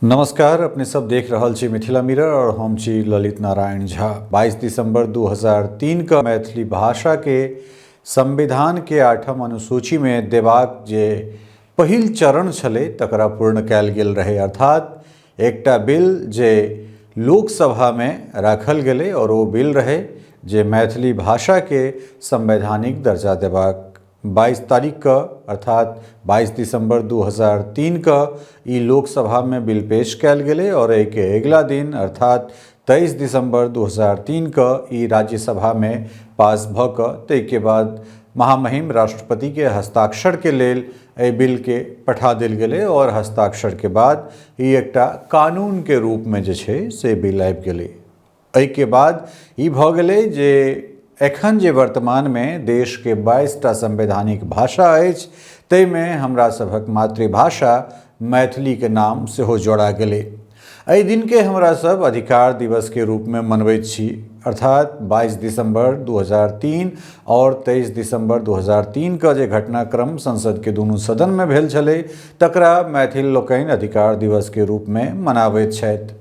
नमस्कार, अपने सब देख रहल छी मिथिला मिरर और हम छी ललित नारायण झा। 22 दिसंबर 2003 का मैथिली भाषा के संविधान के आठम अनुसूची में देबाक जे पहिल चरण छलै तकरा पूर्ण कयल गेल रहे, अर्थात एकटा बिल जे लोकसभा में राखल गेलै और ओ बिल रहे जे मैथिली भाषा के संवैधानिक दर्जा देबाक। 22 तारीख क अर्थात 22 दिसंबर 2003 क ई लोकसभा में बिल पेश कयल गेलै और एहिके अगिला दिन अर्थात 23 दिसंबर 2003 क ई राज्यसभा में पास भ क ताहिके बाद महामहिम राष्ट्रपति के हस्ताक्षर के लेल एहि बिल के पठा देल गेलै और हस्ताक्षर के बाद ई एकटा कानून के रूप में जे छै से बिल आबि गेलै। एहिके बाद ई भऽ गेलै जे एखन जे वर्तमानमे देशके 22 टा संवैधानिक भाषा अछि ताहिमे हमरा सभक मातृभाषा मैथिलीके नाम सेहो जोड़ा गेलै। एहि दिनके हमरा सब अधिकार दिवसके रूपमे मनबैत छी, अर्थात 22 दिसंबर 2003 और 23 दिसंबर 2003 के जे घटनाक्रम संसदके दुनू सदनमे भेल छलै तकरा मैथिल लोकनि अधिकार दिवसके रूपमे मनाबैत छथि।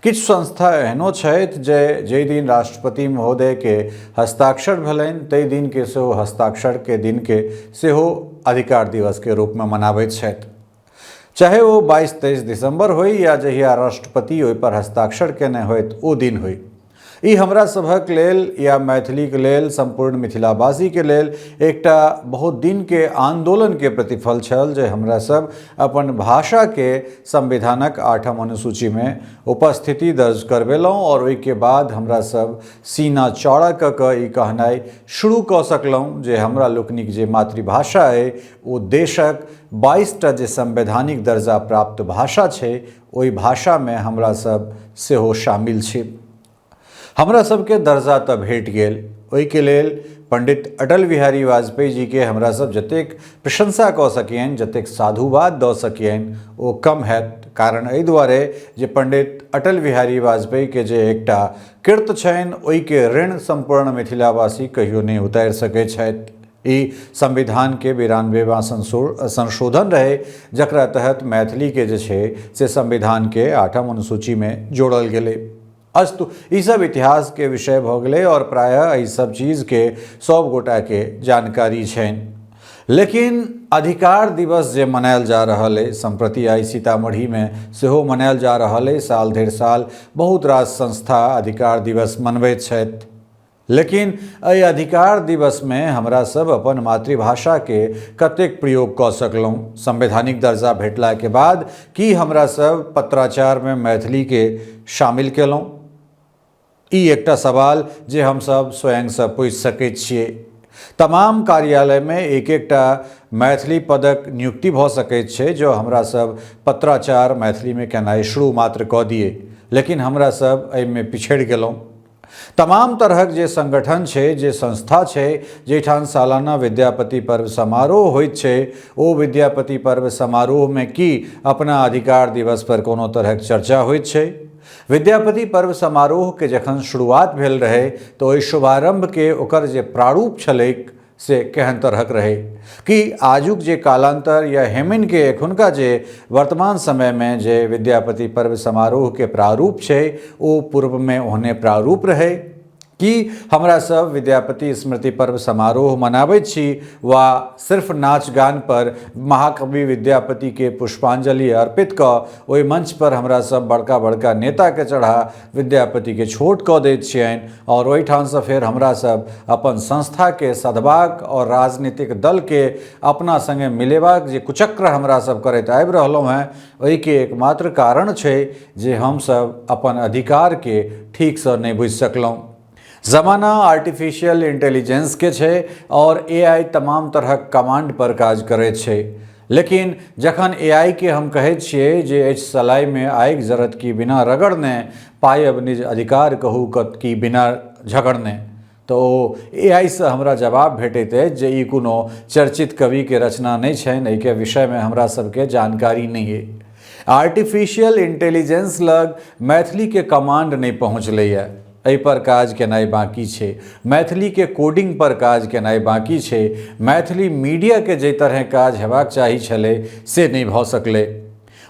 किछु संस्था एहनो छथि जे जाहि दिन राष्ट्रपति महोदयके हस्ताक्षर भेलनि ताहि दिनके सेहो हस्ताक्षरके दिनके सेहो अधिकार दिवसके रूपमे मनाबैत छथि। चाहे ओ 22-23 दिसंबर होय या जहिया राष्ट्रपति ओहिपर हस्ताक्षर केने होथि ओ दिन होय। ई हमरा सभक लेल या मैथिलीके लेल, सम्पूर्ण मिथिलावासीके लेल एकटा बहुत दिनके आन्दोलनके प्रतिफल छल जे हमरा सब अपन भाषाके संविधानक आठम अनुसूचीमे उपस्थिति दर्ज करबेलहुँ और ओहिके बाद हमरा सब सीना चौड़ा कऽ कऽ ई कहनाइ शुरू कऽ सकलहुँ जे हमरा लोकनिक जे मातृभाषा अइ ओ देशक 22 टा जे संवैधानिक दर्जा प्राप्त भाषा छै ओहि भाषामे हमरा सब सेहो शामिल छी। हमरा सबके दर्जा तऽ भेट गेल, ओहिके लेल पंडित अटल बिहारी वाजपेयी जीके हमरा सब जतेक प्रशंसा कऽ सकियनि, जतेक साधुवाद दऽ सकियनि ओ कम हैत। कारण एहि दुआरे जे पंडित अटल बिहारी वाजपेयीके जे एकटा कीर्त छनि ओहिके ऋण सम्पूर्ण मिथिलावासी कहियो नहि उतारि सकै छथि। ई संविधानके 92वां संशोधन रहे जकरा तहत मैथिलीके जे छै से संविधानके आठम अनुसूचीमे जोड़ल गेलै। अस्तु, ई सब इतिहासके विषय भऽ गेलै और प्रायः एहि सब चीजके सब गोटाके जानकारी छनि। लेकिन अधिकार दिवस जे मनायल जा रहल अइ सम्प्रति आइ सीतामढ़ीमे सेहो मनायल जा रहल अइ। साल डेढ़ साल बहुत रास संस्था अधिकार दिवस मनबैत छथि, लेकिन एहि अधिकार दिवसमे हमरा सब अपन मातृभाषाके कतेक प्रयोग कऽ सकलहुँ? संवैधानिक दर्जा भेटलाके बाद की हमरा सब पत्राचारमे मैथिलीके शामिल केलहुँ? ई एकटा सवाल जे हमसब स्वयंसँ पूछि सकैत छियै। तमाम कार्यालयमे एक एकटा मैथिली पदक नियुक्ति भऽ सकैत छै जँ हमरा सब पत्राचार मैथिलीमे केनाइ शुरू मात्र कऽ दियै, लेकिन हमरा सब एहिमे पिछड़ि गेलहुँ। तमाम तरहक जे संगठन छै, जे संस्था छै, जाहिठाम सालाना विद्यापति पर्व समारोह होइत छै, ओ विद्यापति पर्व समारोहमे की अपना अधिकार दिवस पर कोनो तरहक चर्चा होइत छै? विद्यापति पर्व समारोहके जखन शुरुआत भेल रहै तऽ ओहि शुभारम्भके ओकर जे प्रारूप छलैक से केहन तरहक रहै? कि आजुक जे कालांतर या हेमनिके एखुनका जे वर्तमान समयमे जे विद्यापति पर्व समारोहके प्रारूप छै ओ पूर्वमे ओहने प्रारूप रहै? कि हमरा सब विद्यापति स्मृति पर्व समारोह मनाबैत छी वा सिर्फ नाच गान पर महाकवि विद्यापतिके पुष्पांजलि अर्पित कऽ ओहि मंच पर हमरा सब बड़का बड़का नेताके चढ़ा विद्यापतिके छोट कऽ दैत छियनि और ओहिठामसँ फेर हमरा सब अपन संस्थाके सधबाक और राजनीतिक दलके अपना संगे मिलेबाक जे कुचक्र हमरा सब करैत आबि रहलहुँ हेँ ओहिके एकमात्र कारण छै जे हमसब अपन अधिकारके ठीकसँ नहि बुझि सकलहुँ। जमाना आर्टिफिशियल इंटेलिजेंसके छै और AI तमाम तरहक कमांड पर काज करैत छै, लेकिन जखन AI के हम कहैत छियै जे अछि सलाइमे आगि जरत की बिना रगड़ने, पायब निज अधिकार कहू कत की बिना झगड़ने, तऽ ओ AI सँ हमरा जवाब भेटैत अछि जे ई कोनो चर्चित कविके रचना नहि छनि, एहिके विषयमे हमरा सबके जानकारी नहि अछि। आर्टिफिशियल इंटेलिजेंस लग मैथिलीके कमांड नहि पहुँचलैए, एहिपर काज केनाइ बाँकी छै। मैथिलीके कोडिंग पर काज केनाइ बाँकी छै। मैथिली मीडियाके जाहि तरहे काज हेबाक चाही छलै से नहि भऽ सकलै।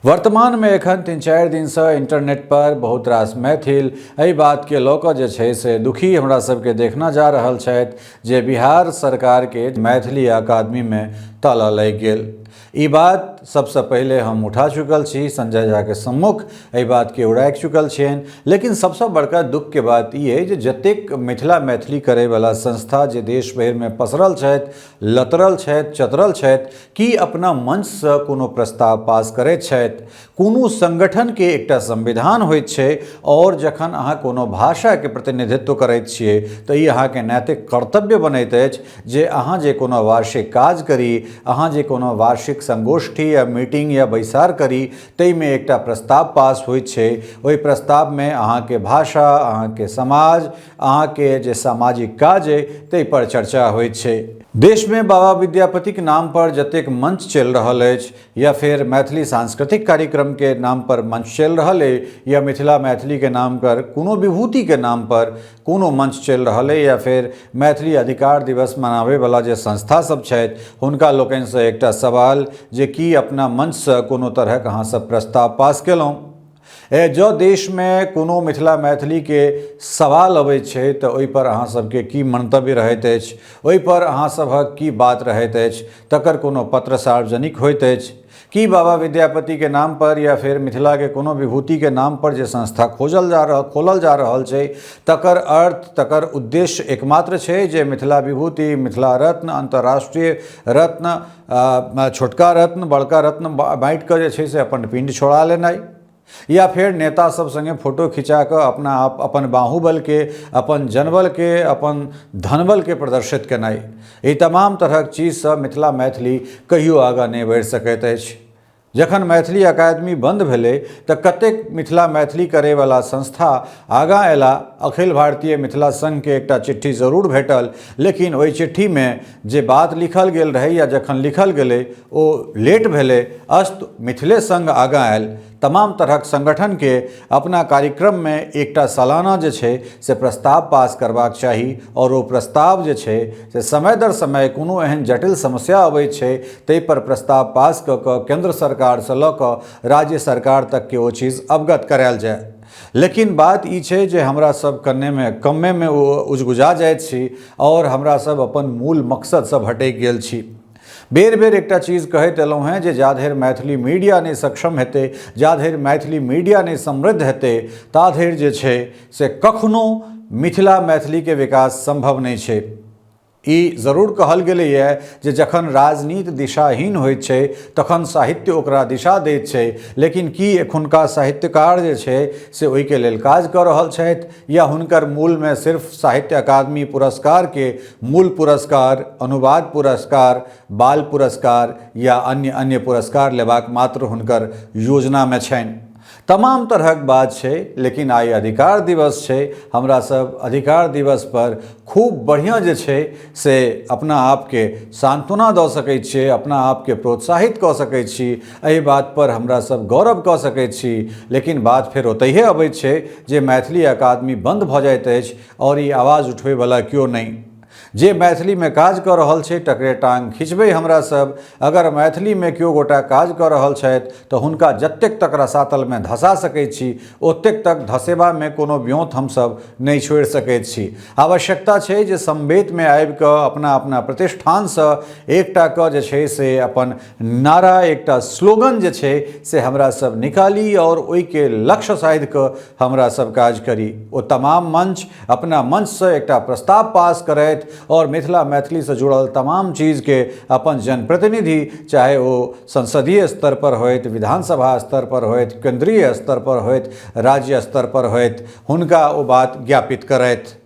वर्तमानमे एखन 3-4 दिनसँ इंटरनेट पर बहुत रास मैथिल एहि बातके लऽ कऽ जे छै से दुखी हमरा सबके देखना जा रहल छथि जे बिहार सरकारके मैथिली अकादमीमे ताला लागि गेल। ई बात सबसँ पहिले हम उठा चुकल छी, संजय झाके सम्मुख एहि बातके उड़ाकि चुकल छियनि। लेकिन सबसँ बड़का दुखके बात ई अइ जे जतेक मिथिला मैथिली करैवला संस्था जे देश भरिमे पसरल छथि, लतरल छथि, चतरल छथि, की अपना मंचसँ कोनो प्रस्ताव पास करैत छथि? कोनो संगठनके एकटा संविधान होइत छै आओर जखन अहाँ कोनो भाषाके प्रतिनिधित्व करैत छियै तऽ ई अहाँके नैतिक कर्तव्य बनैत अछि जे अहाँ जे कोनो वार्षिक काज करी, अहाँ जे कोनो वार्षिक संगोष्ठी या मीटिंग या बैसार करी, ताहिमे एकटा प्रस्ताव पास होइत छै। ओहि प्रस्तावमे अहाँके भाषा, अहाँके समाज, अहाँके जे सामाजिक काज अइ ताहिपर चर्चा होइत छै। देशमे बाबा विद्यापतिक नामपर जतेक मंच चलि रहल अछि या फेर मैथिली सांस्कृतिक कार्यक्रमके नामपर मंच चलि रहल अइ या मिथिला मैथिलीके नामपर कोनो विभूतिके नामपर कोनो मंच चलि रहल अइ या फेर मैथिली अधिकार दिवस मनाबैवला जे संस्था सब छथि हुनका लोकनिसँ एकटा सवाल जे की अपना मंचसँ कोनो तरहक अहाँ सब प्रस्ताव पास केलहुँ? जँ देशमे कोनो मिथिला मैथिलीके सवाल अबै छै तऽ ओहिपर अहाँ सबके की मन्तव्य रहैत अछि, ओहिपर अहाँ सभक की बात रहैत अछि, तकर कोनो पत्र सार्वजनिक होइत अछि? की बाबा विद्यापतिके नामपर या फेर मिथिलाके कोनो विभूतिके नामपर जे संस्था खोजल जा रहल खोलल जा रहल छै तकर अर्थ, तकर उद्देश्य एकमात्र छै जे मिथिला विभूति, मिथिला रत्न, अन्तर्राष्ट्रीय रत्न, छोटका रत्न, बड़का रत्न बाँटि कऽ जे छै से अपन पिण्ड छोड़ा लेनाइ या फेर नेता सब सङ्गे फोटो खिचा कऽ अपना आप अपन बाहुबलके, अपन जनबलके, अपन धनबलके प्रदर्शित केनाइ। एहि तमाम तरहक चीजसँ मिथिला मैथिली कहियो आगाँ नहि बढ़ि सकैत अछि। जखन मैथिली अकादमी बन्द भेलै तऽ कतेक मिथिला मैथिली करैवला संस्था आगाँ अयला। अखिल भारतीय मिथिला संघके एकटा चिट्ठी जरूर भेटल, लेकिन ओहि चिट्ठीमे जे बात लिखल गेल रहै या जखन लिखल गेलै ओ लेट भेलै। अस्तु, मिथिले संघ आगाँ आयल। तमाम तरहक संगठनके अपना कार्यक्रममे एकटा सालाना जे छै से प्रस्ताव पास करबाक चाही आओर ओ प्रस्ताव जे छै से समय दर समय कोनो एहन जटिल समस्या अबै छै ताहिपर प्रस्ताव पास कऽ कऽ केन्द्र सरकारसँ लऽ कऽ राज्य सरकार तकके ओ चीज अवगत करायल जाय। लेकिन बात ई छै जे हमरा सब कन्नेमे कम्मेमे ओ उजगुजा जाइत छी आओर हमरा सब अपन मूल मकसदसँ भटकि गेल छी। बेर बेर एकटा चीज कहैत एलहुँ हेँ जे जा धरि मैथिली मीडिया नहि सक्षम हेतै, जा धरि मैथिली मीडिया नहि समृद्ध हेतै, ता धरि जे छै से कखनो मिथिला मैथिलीके विकास सम्भव नहि छै। ई जरूर कहल गेलैए जे जखन राजनीति दिशाहीन होइत छै तखन साहित्य ओकरा दिशा दैत छै, लेकिन की एखुनका साहित्यकार जे छै से ओहिके लेल काज कऽ रहल छथि या हुनकर मूलमे सिर्फ साहित्य अकादमी पुरस्कारके मूल पुरस्कार, अनुवाद पुरस्कार, बाल पुरस्कार या अन्य अन्य पुरस्कार लेबाक मात्र हुनकर योजनामे छनि? तमाम तरहक बात छै, लेकिन आइ अधिकार दिवस छै। हमरा सब अधिकार दिवस पर खूब बढ़िआँ जे छै से अपना आपके सान्त्वना दऽ सकै छियै, अपना आपके प्रोत्साहित कऽ सकै छी, एहि बात पर हमरा सब गौरव कऽ सकै छी। लेकिन बात फेर ओतहिए अबै छै जे मैथिली अकादमी बन्द भऽ जाइत अछि आओर ई आवाज उठबैवला केओ नहि। जे मैथिलीमे काज कऽ रहल छै तकरे टाँग खिचबै हमरा सब। अगर मैथिलीमे केओ गोटा काज कऽ रहल छथि तऽ हुनका जतेक तक रसातलमे धसा सकै छी ओतेक तक धसेबामे कोनो ब्योंत हमसब नहि छोड़ि सकैत छी। आवश्यकता छै जे समवेतमे आबि कऽ अपना अपना प्रतिष्ठानसँ एकटा कऽ जे छै से अपन नारा, एकटा स्लोगन जे छै से हमरा सब निकाली आओर ओहिके लक्ष्य साधि कऽ हमरा सब काज करी। ओ तमाम मंच अपना मंचसँ एकटा प्रस्ताव पास करथि आओर मिथिला मैथिलीसँ जुड़ल तमाम चीजके अपन जनप्रतिनिधि, चाहे ओ संसदीय स्तर पर होथि, विधानसभा स्तर पर होथि, केन्द्रीय स्तर पर होथि, राज्य स्तर पर होथि, हुनका ओ बात ज्ञापित करथि।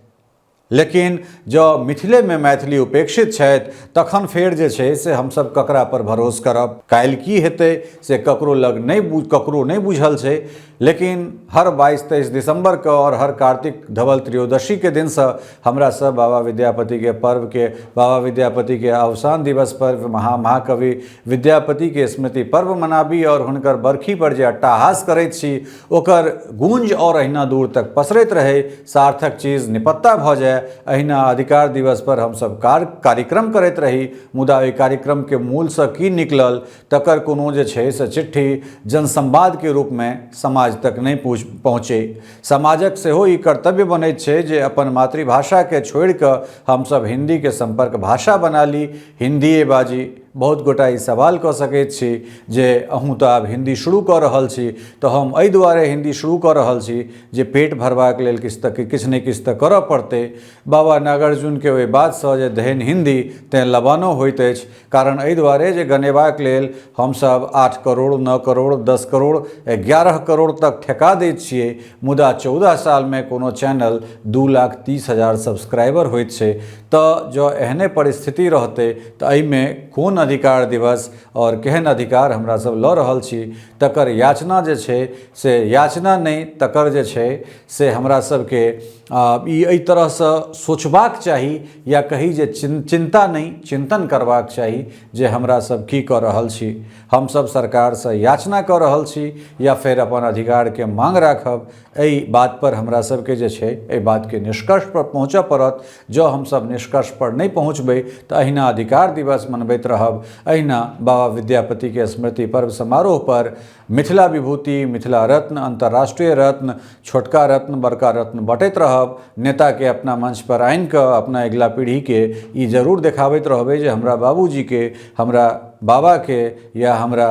लेकिन जँ मिथिलेमे मैथिली उपेक्षित छथि तखन फेर जे छै से हमसब ककरा पर भरोस करब? काल्हि की हेतै से ककरो लग नहि, ककरो नहि बुझल छै। लेकिन हर 22-23 दिसम्बरके आओर हर कार्तिक धवल त्रयोदशीके दिनसँ हमरा सब बाबा विद्यापतिके पर्वके, बाबा विद्यापतिके अवसान दिवस पर महाकवि विद्यापतिके स्मृति पर्व मनाबी आओर हुनकर बरखी पर जे अट्टाहास करैत छी ओकर गूंज आओर अहिना दूर तक पसरैत रहै, सार्थक चीज निपत्ता भऽ जाय, अहिना अधिकार दिवस पर हमसभ कार्यक्रम करैत रही, मुदा ओहि कार्यक्रमके मूलसँ की निकलल तकर कोनो जे छै से चिट्ठी जनसंवादके रूपमे समाज तक नहि पहुँचै। समाजक सेहो ई कर्तव्य बनैत छै जे अपन मातृभाषाके छोड़िकऽ हमसभ हिन्दीके सम्पर्क भाषा बना ली, हिन्दिए बाजी। बहुत गोटा ई सवाल कऽ सकैत छी जे अहूँ तऽ आब हिन्दी शुरू कऽ रहल छी, तऽ हम एहि दुआरे हिन्दी शुरू कऽ रहल छी जे पेट भरबाक लेल किछु तऽ किछु नहि किछु तऽ करऽ पड़तै। बाबा नागार्जुनके ओहि बातसँ जे धनि हिन्दी तेँ लबानो होइत अछि, कारण एहि दुआरे जे गनेबाक लेल हमसभ 8 करोड़, 9 करोड़, 10 करोड़, 11 करोड़ तक ठेका दैत छियै, मुदा 14 सालमे कोनो चैनल 2,30,000 सब्सक्राइबर होइत छै। तऽ जँ एहने परिस्थिति रहतै तऽ एहिमे कोन अधिकार दिवस आओर केहन अधिकार हमरा सब लऽ रहल छी, तकर याचना जे छै से याचना नहि, तकर जे छै से हमरा सबके ई एहि तरहसँ सोचबाक चाही, या कही जे चिन्ता नहि, चिन्तन करबाक चाही जे हमरा सब की कऽ रहल छी। हमसब सरकारसँ याचना कऽ रहल छी या फेर अपन अधिकारके माँग राखब, एहि बातपर हमरा सबके जे छै एहि बातके निष्कर्षपर पहुँचऽ पड़त। जँ हमसब निष्कर्षपर नहि पहुँचबै तऽ अहिना अधिकार दिवस मनबैत रहब, अहिना बाबा विद्यापतिके स्मृति पर्व समारोहपर मिथिला विभूति, मिथिला रत्न, अन्तर्राष्ट्रीय रत्न, छोटका रत्न, बड़का रत्न बँटैत रहब। नेताके अपना मंचपर आनिकऽ अपना अगिला पीढ़ीके ई जरूर देखाबैत रहबै जे हमरा बाबूजीके, हमरा बाबाके या हमरा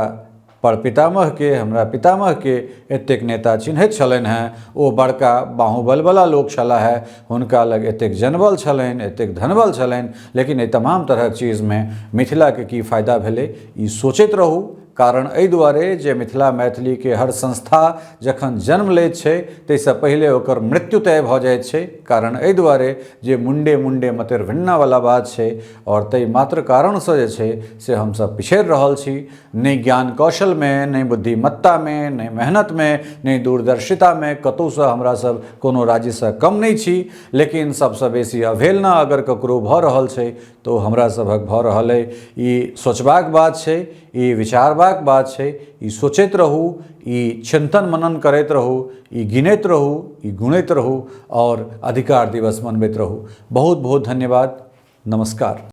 परपितामहके, हमरा पितामहके एतेक नेता चिन्हैत छलनि हेँ, ओ बड़का बाहुबलवला लोक छलाह हेँ, हुनका लग एतेक जनबल छलनि, एतेक धनबल छलनि। लेकिन एहि तमाम तरहक चीजमे मिथिलाके की फायदा भेलै, ई सोचैत रहू। कारण एहि दुआरे जे मिथिला मैथिलीके हर संस्था जखन जन्म लैत छै ताहिसँ पहिले ओकर मृत्यु तय भऽ जाइत छै। कारण एहि दुआरे जे मुण्डे मुण्डे मतिर्भिन्नावला बात छै, आओर ताहि मात्र कारणसँ जे छै से हमसभ पिछड़ि रहल छी, नहि ज्ञान कौशलमे, नहि बुद्धिमत्तामे, नहि मेहनतमे, नहि दूरदर्शितामे, कतहुसँ हमरा सब कोनो राज्यसँ कम नहि छी। लेकिन सबसँ बेसी अवहेलना अगर ककरो भऽ रहल छै तऽ ओ हमरा सभक भऽ रहल अइ। ई सोचबाक बात छै, ई विचारबाक बात छै। ई सोचैत रहू, ई चिन्तन मनन करैत रहू, ई गिनैत रहू, ई गुणैत रहू आओर अधिकार दिवस मनबैत रहू। बहुत बहुत धन्यवाद, नमस्कार।